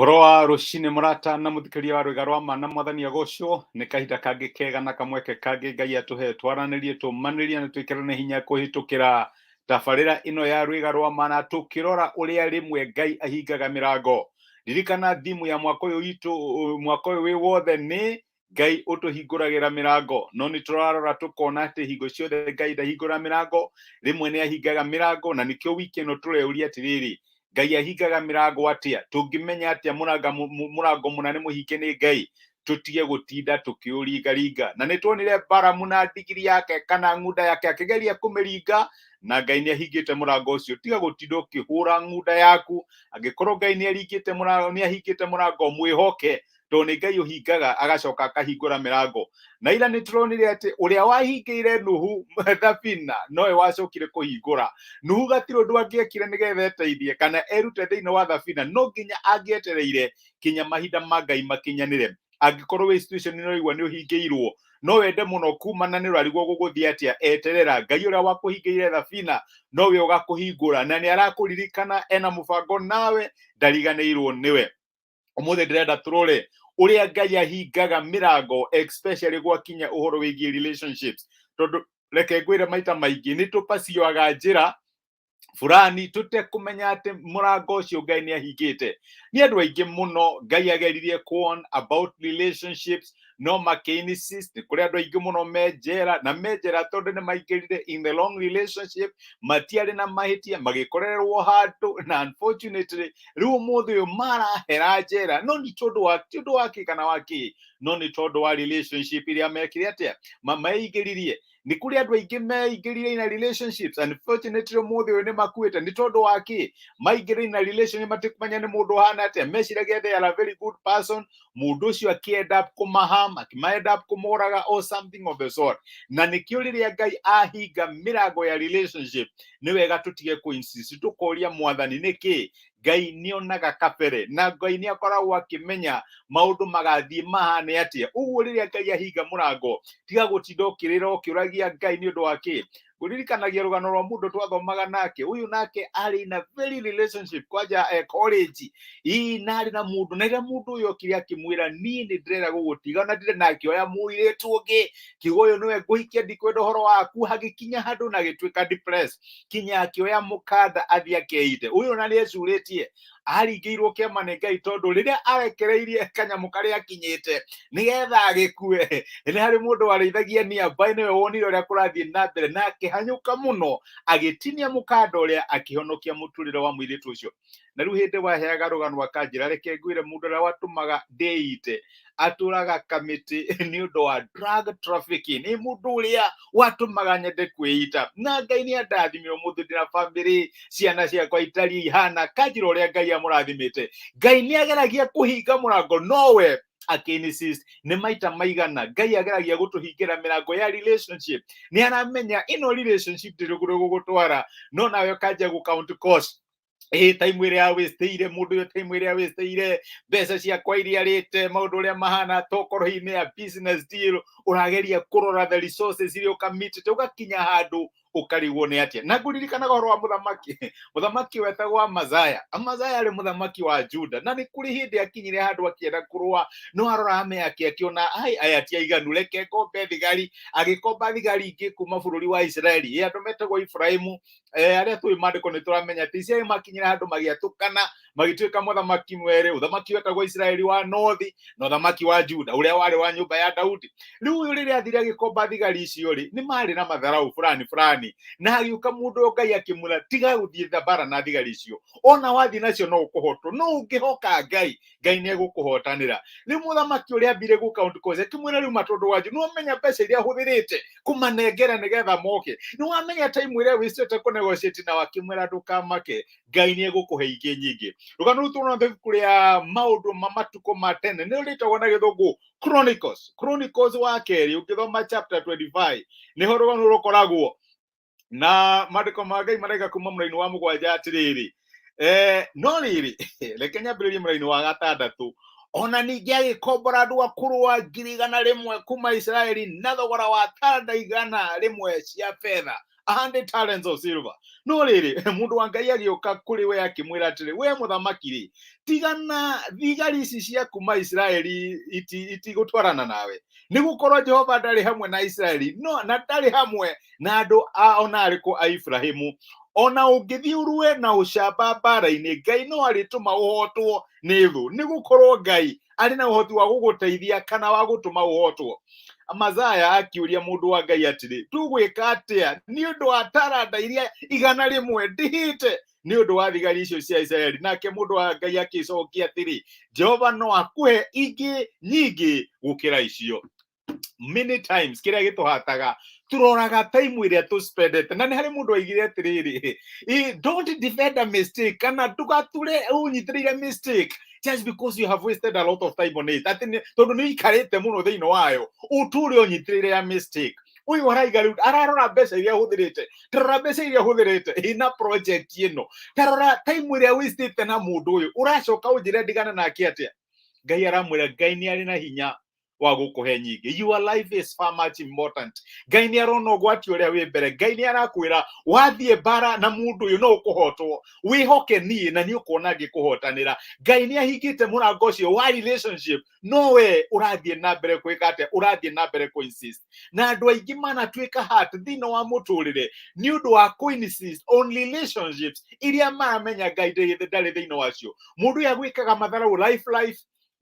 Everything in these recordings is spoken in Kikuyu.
Ũhoro wa rũcinĩ mũrata na mũthikĩrĩria wa rwĩga rwa ma na mwathani agocwo nĩ kahinda kangĩ kega na kamweke kangĩ Ngai atũhe twaranĩrie tũmanĩrie na twĩkĩrane hinya kũhĩtũkĩra tabarĩra ĩno ya rwĩga rwa ma na tũkĩrora ũrĩa rĩmwe Ngai ahingaga mĩrango. Ririkana thimu ya mwaka ũyũ witũ mwaka ũyũ wĩ wothe nĩ Ngai ũtũhingũragĩra mĩrango, no nĩ tũrarora tũkona atĩ hingo ciothe Ngai ndahingũra mĩrango, rĩmwe nĩ ahingaga mĩrango, na nĩkĩo wiki ĩno tũreuria atĩrĩrĩ, Ngai ahingaga mĩrango atĩa? Tũngĩmenya atĩa mũrango mũna nĩ mũhinge nĩ Ngai? Tũtige gũtinda tũkĩũringaringa. Na nĩ tuonire Baramu na ndigiri yake kana ng'unda yake akĩgeria kũmĩringa, na Ngai nĩ ahingĩte mũrango ũcio. Tiga gũtinda ũkĩhũra ng'unda yaku, angĩkorwo Ngai nĩ aringĩte mũrango, nĩ ahingĩte mũrango, mwĩhoke tondũ nĩ Ngai ũhingaga agacoka akahingũra mĩrango. Na ira nĩ tũronire atĩ ũrĩa wahingĩire Nuhu thabina nowe wacokire kũhingũra. Nuhu gatirĩ ũndũ angĩekire nĩgetha eteithie kana erute thĩinĩ wa thabina, no nginya angĩetereire kinya mahinda ma Ngai makinyanĩre. Angĩkorwo wĩ situation ĩno ũraigua nĩ ũhingĩirwo, no wende mũno kumana nĩ ũrarigwo gũgũthiĩ atĩa, eterera Ngai ũrĩa wakũhingĩire thabina nowe ũgakũhingũra, na nĩ arakũririkana ena mũbango nawe, ndariganĩirwo nĩwe. Ũmũthĩ ndĩrenda tũrore ũrĩa Ngai ahingaga mĩrango, especially gwakinya ũhoro wĩgiĩ relationships, tondũ reke ngwĩre maita maingĩ nĩ tũpacioaga njĩra fulani tũtekũmenya atĩ mũrango ũcio Ngai nĩ ahingĩte. Nĩ andũ aingĩ mũno Ngai ageririe kuon about relationships no makĩ-insist. Nĩ kũrĩ andũ aingĩ mũno me njera na me njera tondũ nĩ maingĩrire in the long relationship, matiarĩ na mahĩtia, magĩkorererwo handũ na unfortunately rĩu ũmũthĩ ũyũ marahera njera, no nĩ tondũ wa ti ũndũ wa kĩ kana wa kĩ, no nĩ tondũ wa relationship iria mekire atĩa maingĩririe. Nĩ kũrĩ andũ aingĩ meingĩrire in a relationships, unfortunately ũmũthĩ ũyũ nĩ makuĩte. Nĩ tondũ wa kĩ maingĩrire in a relationship matikũmenya nĩ mũndũ ũhana atĩa, meciragia they are a very good person, mũndũ ũcio akĩ end up kũmaham, akĩma end up kũmoraga or something of the sort. Na nĩkĩo rĩrĩa Ngai ahinga mĩrango ya relationship, nĩ wega tũtige kũ-insist, tũkoria mwathani nĩkĩ. Ngai nĩonaga kabere na Ngai nĩ akoragwo akĩmenya maũndũ magathiĩ mahane atĩa. Ũguo rĩrĩa Ngai ahinga mũrango, tiga gũtinda ũkĩrĩra ũkĩũragia Ngai nĩ ũndũ wa kĩ. Ngũririkanagia rũgano rwa mũndũ twathomaga nake, ũyũ nake arĩ in a very relationship kwanja college ii, na arĩ na mũndũ, na rĩrĩa mũndũ ũyũ okire akĩmwĩra, niĩ nĩ ndĩrenda gũgũtiga na ndirĩ, na akĩoya mũirĩtu ũngĩ, kiugo ũyũ nĩwe ngũhikia, ndikwenda ũhoro waku. Hagĩkinya handũ na agĩtuĩka depressed, kinya akĩoya mũkanda athiĩ akeite. Ũyũ na nĩ ecurĩtie aringĩirwo kĩama nĩ Ngai, tondũ rĩrĩa arekereirie kanyamũ karĩa akinyĩte nĩgetha agĩkue, nĩ harĩ mũndũ warĩithagia nearby, nĩwe wonire ũrĩa kũrathiĩ na mbere na akĩhanyũka mũno agĩtinia mũkanda ũrĩa akĩhonokia mũtũrĩre wa mũirĩtu ũcio. Na rĩu hĩndĩ waheaga rũgano akanjĩra, reke ngwĩre, mũndũ ũrĩa watũmaga ndĩite atũraga kamĩtĩ nĩ ũndũ wa drug trafficking, nĩ mũndũ ũrĩa watũmaga nyende kwĩita, na Ngai nĩ andathimire ũmũthĩ ndĩna bamĩrĩ, ciana ciakwa itariĩ ihana kanjĩra ũrĩa Ngai amũrathimĩte. Ngai nĩ ageragia kũhinga mũrango nowe akĩ-insist. Nĩ maita maigana Ngai ageragia gũtũhingĩra mĩrango ya relationship, nĩ aramenya ĩno relationship ndĩrĩ gũgũtwara, no nawe ũkanjia gũ count cost, ĩ time ĩrĩa wĩstĩire mũndũ ũyũ, time ĩrĩa wĩstĩire, mbeca ciakwa iria arĩte, maũndũ ũrĩa mahana, tokorwo hihi nĩ ya business deal ũrageria kũrora the resources iria ũkamitĩte, ũgakinya handũ ũkarigwo nĩ atĩa. Na ngũririkanaga ũhoro wa mũthamaki wetagwo Amazaya. Amazaya arĩ mũthamaki wa Juda, na nĩ kũrĩ hĩndĩ akinyire handũ akĩenda kũrũa, no arora ame yake akĩona ai aya ti aiganu, reke ngombe thigari. Agĩkomba thigari ingĩ kuma bũrũri wa Israeli, ĩ andũ metagwo Ibraimu, arĩa tũĩ maandĩko nĩ tũramenya atĩ Isiraeli makinyĩra handũ magĩatũkana, magĩtuĩka mũthamaki mwerĩ, ũthamaki wetagwo Isiraeli wa North na ũthamaki wa Juda ũrĩa warĩ wa nyũmba ya Daudi. Rĩu ũyũ rĩrĩa athire agĩkomba thigari icio rĩ, nĩ marĩ na matharau fulani fulani, na agĩũka mũndũ ũyũ Ngai akĩmwĩra, tiga gũthiĩ mbara na thigari icio, ona wathiĩ nacio no ũkũhotwo, no ũngĩhoka Ngai, Ngai nĩ egũkũhotanĩra. Rĩu mũthamaki ũrĩa ambire gũ count cost akĩmwĩra, rĩu matũndũ wanju nĩ wamenya mbeca iria hũthĩrĩte kũmanengera nĩgetha moke, nĩ wamenya time ĩrĩa wĩcĩte kũ negotiate na wakĩmwĩra, ndũkamake, Ngai nĩ egũkũhe ingĩ nyingĩ. Rũgano rũu tuona ibuku rĩa maũndũ ma matukũ ma tene, nĩ rĩtagwo na gĩthũngũ Chronicles, Chronicles wa kerĩ, ũngĩthoma chapter 25 nĩho rũgano rũkoragwo. Na maandĩko ma Ngai maraiga kuma mũraini wa 7 atĩrĩrĩ, no rĩrĩ, reke nyambĩrĩrie mũraini wa 6. Ona ningĩ agĩkombora andũ a kũrũa 100,000 kuma Israeli na thogora wa taranda 100 cia betha. 100 talents of silver. No rĩrĩ, mũndũ wa Ngai agĩũka kũrĩ we akĩmwĩra atĩrĩ, we mũthamaki rĩ, tigana thigari ici cia kuma Isiraeli itigũtwarana nawe, nĩ gũkorwo Jehova ndarĩ hamwe na Isiraeli, no na ndarĩ hamwe na andũ a ona arĩkũ a Ibrahimu. Ona ũngĩthiĩ ũrue na ũcamba mbara-inĩ, Ngai no arĩtũma ũhotwo nĩ thũ, nĩ gũkorwo Ngai arĩ na ũhoti wa gũgũteithia kana wa gũtũma ũhotwo. Amazaya akĩũria mũndũ wa Ngai atĩrĩ, tũgwĩka atĩa nĩ ũndũ wa taranda iria 100 ndihĩte nĩ ũndũ wa thigari icio cia Isiraeli? Nake mũndũ wa Ngai akĩcokia atĩrĩ, Jehova no akũhe ingĩ nyingĩ gũkĩra icio. Many times kĩrĩa gĩtũhataga, tũroraga time ĩrĩa tũspendete. Na nĩ harĩ mũndũ waigire atĩrĩrĩ, don't defend a mistake, kana ndũgature ũnyitĩrĩire mistake just because you have wasted a lot of time on it, atĩ tondũ nĩ ũikarĩte mũno thĩinĩ wayo, ũtũre ũnyitĩrĩire ya mistake. Ũyũ araiga rĩu ararora mbeca iria ahũthĩrĩte. Tarora mbeca iria ahũthĩrĩte ina project ĩno, tarora time ĩrĩa wastĩte na mũndũ ũyũ, ũracoka ũnjĩre ndigane nake atĩa? Ngai aramwĩra Ngai nĩ arĩ na hinya wa gũkũhe nyingĩ. Your life is far much important. Ngai nĩ arona ũgwati ũrĩa wĩ mbere. Ngai nĩ arakwĩra wathiĩ mbara na mũndũ ũyũ no ũkũhotwo, wĩhoke niĩ na nĩ ũkuona ngĩkũhotanĩra. Ngai nĩ ahingĩte mũrango ũcio wa relationship, no we ũrathiĩ na mbere gwĩka atĩa? Ũrathiĩ na mbere kũ-insist. Na andũ aingĩ manatuĩka hurt thĩinĩ wa mũtũrĩre nĩ ũndũ wa kũ-insist on relationships iria maramenya Ngai ndarĩ thĩinĩ wacio. Mũndũ ũyũ agwĩkaga matharau life,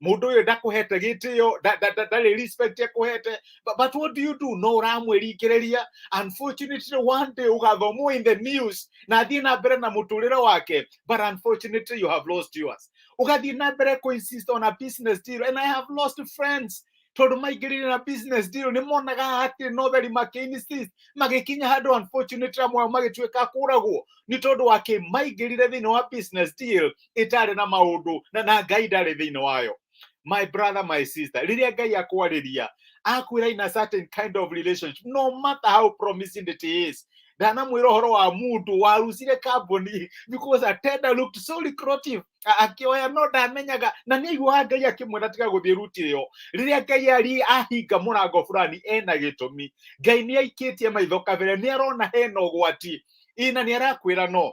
mũndũ ũyũ ndakũhete gĩtĩo, ndarĩ respect akũhete, but what do you do? No ũramwĩringĩrĩria. Unfortunately, one day ũgathomwo in the news na athiĩ na mbere na mũtũrĩre wake, but unfortunately you have lost yours. Ũgathiĩ na mbere kũ-insist on a business deal, and I have lost friends tondũ maingĩrire na business deal, nĩ monaga hatirĩ na ũtheri, makĩ-insist, magĩkinya handũ unfortunately amwe ao magĩtuĩka kũragwo nĩ tondũ wa kĩ? Maingĩrire thĩinĩ wa business deal ĩtarĩ na maũndũ na Ngai ndarĩ thĩinĩ wayo. My brother, my sister, rĩrĩa Ngai akwarĩria, akwĩra in a certain kind of relationship, no matter how promising it is. Ndanamwĩra ũhoro wa mũndũ warucire kambuni because a tender looked so lucrative, akĩoya, no ndamenyaga na nĩ aiguaga Ngai akĩmwĩra tiga gũthiĩ ruti ĩyo. Rĩrĩa Ngai ari ahinga mũrango fulani, ena gĩtũmi. Ngai nĩ aikĩtie maitho kabere, nĩ arona hena ũgwati ina nĩ arakwĩra no.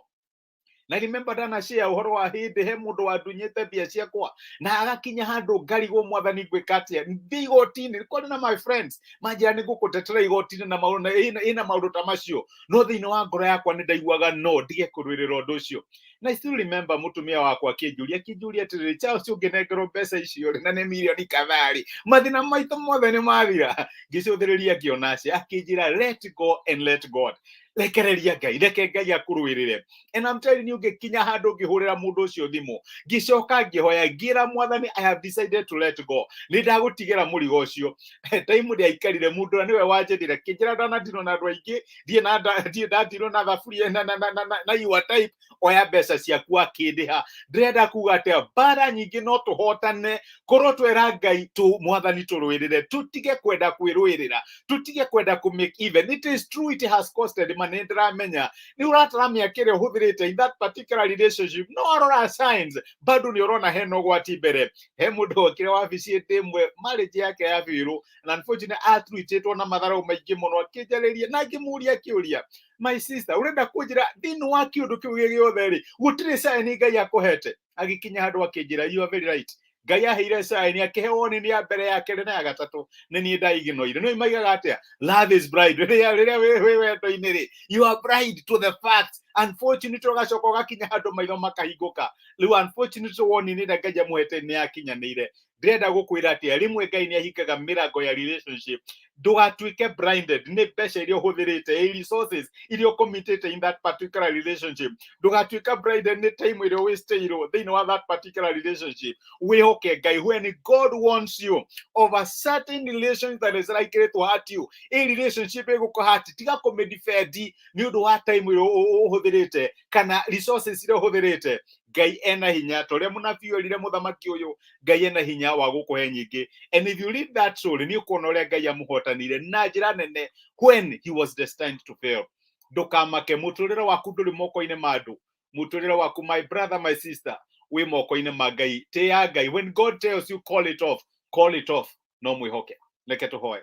Na remember, ndana share ũhoro wa hĩndĩ he mũndũ wandunyĩte mbia ciakwa na agakinya handũ ngarigwo, Mwathani, ngwĩka atĩa? Thiĩ igoti-inĩ, kwarĩ na my friends manjĩra nĩ ngũkũtetera igoti-inĩ na maũndũ ĩna maũndũ ta macio, no thĩinĩ wa ngoro yakwa nĩ ndaiguaga no ndige kũrũĩrĩra ũndũ ũcio. Na I still remember mũtumia wakwa akĩnjũria atĩrĩrĩ, Charles, ũngĩnengerwo mbeca icio rĩ, na nĩ mirioni kadhaa rĩ, mathĩna maitũ mothe nĩ mathira? Ngĩcũthĩrĩria ngĩona acia. Akĩnjĩra, "Let go and let God." Rekereria Ngai, reke Ngai akũrũĩrĩre. And I'm telling you, ngĩkinya handũ ngĩhũrĩra mũndũ ũcio thimũ, ngĩcoka ngĩhoya, ngĩra Mwathani, "I have decided to let go, nĩ ndagũtigĩra mũrigo ũcio." Time ndĩaikarire, mũndũ ũrĩa nĩwe wanjĩrire kĩnjĩra, ndanatirwo na andũ aingĩ, ndiĩ na ndiĩ ndatirwo na thaburia na your type, oya mbeca ciaku. Akĩndĩha. Ndĩrenda kuga atĩa? Mbara nyingĩ no tũhotane korwo twera Ngai tu, Mwathani, tũrũĩrĩre, tũtige kwenda kwĩrũĩrĩra, tũtige kwenda kũ make even. It is true it has costed ma, nĩ ndĩramenya nĩ ũratara mĩaka ĩrĩa ũhũthĩrĩte in that particular relationship, no arora signs bado nĩ ũrona hena ũgwati mbere. He mũndũ wokire wabici ĩndĩ ĩmwe, marriage yake ya bĩrũ, na unfortunately atruitĩtwo na matharau maingĩ mũno. Akĩnjarĩria na ngĩmũria kĩũria, "My sister, ũrenda kũnjĩra thĩinĩ wa kĩũndũ kĩu gĩ gĩothe rĩ, gũtirĩ sign Ngai akũhete?" Agĩkinya handũ akĩnjĩra, "You are very right, Ngai aheire sign, akĩhe woni nĩ ya mbere, ya kerĩ na ya gatatũ, nĩ niĩ ndaiginoire." No maigaga atĩa? Love is blind. Rĩrĩa wĩ wendo-inĩ rĩ, you are blind to the facts. Unfortunately ũgacoka ũgakinya handũ maitho makahingũka. Rĩu unfortunately woni nĩ Ngai amũhete nĩ yakinyanĩire. Ndĩrenda gũkwĩra atĩa? Rĩmwe Ngai nĩ ahingaga mĩrango ya relationship. Ndũgatuĩke blinded nĩ mbeca iria ũhũthĩrĩte, resources iria ũcommitĩte in that particular relationship. Ndũgatuĩka blinded nĩ time ĩrĩa wastĩirwo thĩinĩ wa that particular relationship. Wĩhoke Ngai. When God wants you of a certain relation that is likely to hurt you, a relationship ĩgũkũhurt, tiga kũmĩdefend nĩ ũndũ wa time ĩrĩa ũhũthĩrĩte kana resources iria ũhũthĩrĩte. Ngai ena hinya, ta ũrĩa mũnabii erire mũthamaki ũyũ, Ngai ena hinya wa gũkũhe nyingĩ. And if you read that story, nĩ ũkuona ũrĩa Ngai amũhotanire na njĩra nene when he was destined to fail. Ndũkamake, mũtũrĩre waku ndũrĩ moko-inĩ ma andũ. Mũtũrĩre waku, my brother, my sister, wĩ moko-inĩ ma Ngai. Tĩya Ngai. When God tells you call it off, call it off. No mwĩhoke. Reke tũhoe.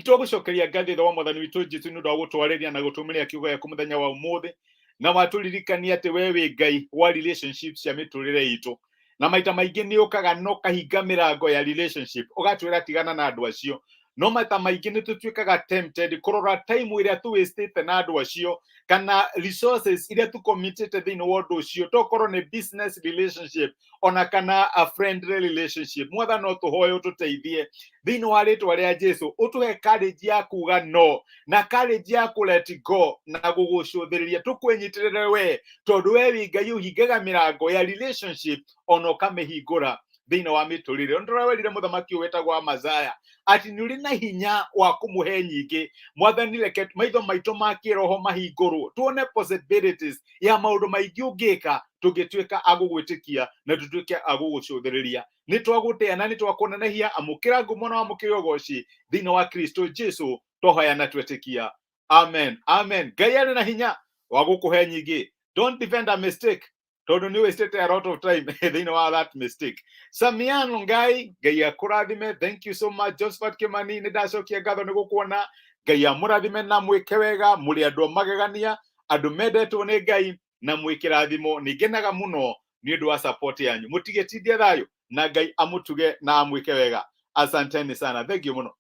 Nĩ twagũcokeria ngatho Ithe wa Mwathani witũ Jesu nĩ ũndũ wa gũtwarĩria na gũtũmĩria kiugo gĩaku mũthenya wa ũmũthĩ, na watũririkania atĩ we wĩ Ngai wa relationships cia mĩtũrĩre itũ, na maita maingĩ nĩ ũkaga na ũkahinga mĩrango ya relationship, ũgatwĩra tigana na andũ acio. No maita maingĩ nĩ tũtuĩkaga tempted kũrora time ĩrĩa tũwastĩte na andũ acio kana resources iria tũcommitĩte thĩinĩ wa ũndũ ũcio, tokorwo nĩ business relationship ona kana a friendly relationship. Mwathani, no tũhoe ũtũteithie thĩinĩ wa rĩtwa rĩa Jesu, ũtũhe courage ya kuga no na courage ya kũ let go na gũgũcũthĩrĩria tũkwĩnyitĩrĩre we, tondũ we wĩ Ngai ũhingaga mĩrango ya relationship ona ũkamĩhingũra thĩinĩ wa mĩtũrĩre. Nĩ tũrawerire mũthamaki ũyũ wetagwo Amazaya atĩ nĩ ũrĩ na hinya wa kũmũhe nyingĩ. Mwathani, reke maitho maitũ ma kĩroho mahingũrwo tuone possibilities ya maũndũ maingĩ ũngĩka tũngĩtuĩka a gũgwĩtĩkia na tũtuĩke a gũgũcũthĩrĩria. Nĩ twagũtĩa na nĩ twakũnenehia. Amũkĩra ngumo na wamũkĩre ũgoci thĩinĩ wa Kristo Jesu twahoya na twetĩkia, amen, amen. Ngai arĩ na hinya wa gũkũhe nyingĩ. Don't defend a mistake, tondũ nĩ wasted a lot of time thĩinĩ wa that mistake. Samian Ngai, Ngai akũrathime. Thank you so much. Josephat Kimani, nĩ ndacokia ngatho nĩ gũkuona. Ngai amũrathime na mwĩke wega. Mũrĩ andũ a magegania, andũ mendetwo nĩ Ngai na mwĩkĩrathimo. Nĩ ngenaga mũno nĩ ũndũ wa support yanyu. Mũtigĩtindie thayũ na Ngai amũtuge na amwĩke wega. Asanteni sana, thank you mũno.